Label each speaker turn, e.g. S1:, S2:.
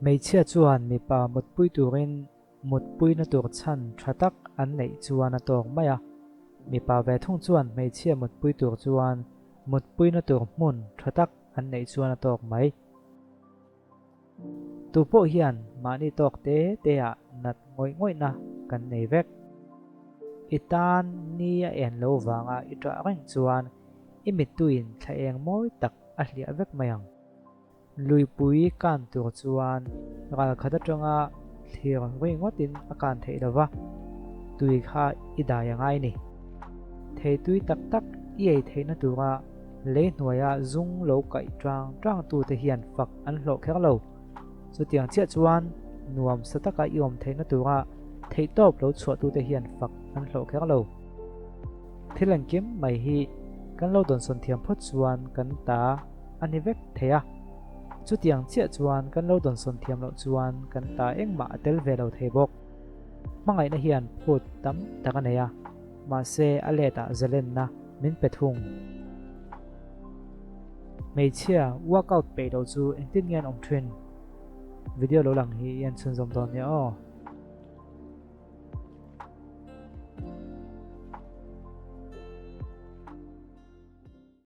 S1: Hmeichhia chuan mipa mutpui turin mutpuina tur chhan tha tak an neih chuan a tawk mai a, mipa ve thung chuan hmeichhia mutpui tur chuan mutpuina tur hmun tha tak an neih chuan a tawk mai. Tu pawh hian mahni tawk te te ah nat ngawih ngawihna kan nei vek. I tan ni a en lo vanga i ṭah reng chuan i mittuiin thla eng mawi tak a hliah vek mai ang. Luipui kan tur chuan ralkhat atanga thlir ri ngawtin a kan theih lo va, tui kha i dai a ngai ni. Thei tui tak tak i ei theihna tura lei hnuaia zung lo kaih tang tang tute hian fak an hlawh kher lo. Chutiang chiah chuan nuam sa taka i awm theihna tura theihtawp lo chhuahtute hian fak an hlawh kher lo. Thil engkim mai hi kan lo dawnsawn thiam phawt chuan kan ta a ni vek thei a. Chutiang chiah chuan kan lo dawnsawn thiam loh chuan kan ta engmah a tel ve lo thei bawk. Hmangaihna hian phut tam tak a nei a, mahse a letah zalenna min pe thung. Hmeichhia workout peih loh chu engtin nge an awm thin? Video lo lang hi i en chhunzawm dawn nia aw.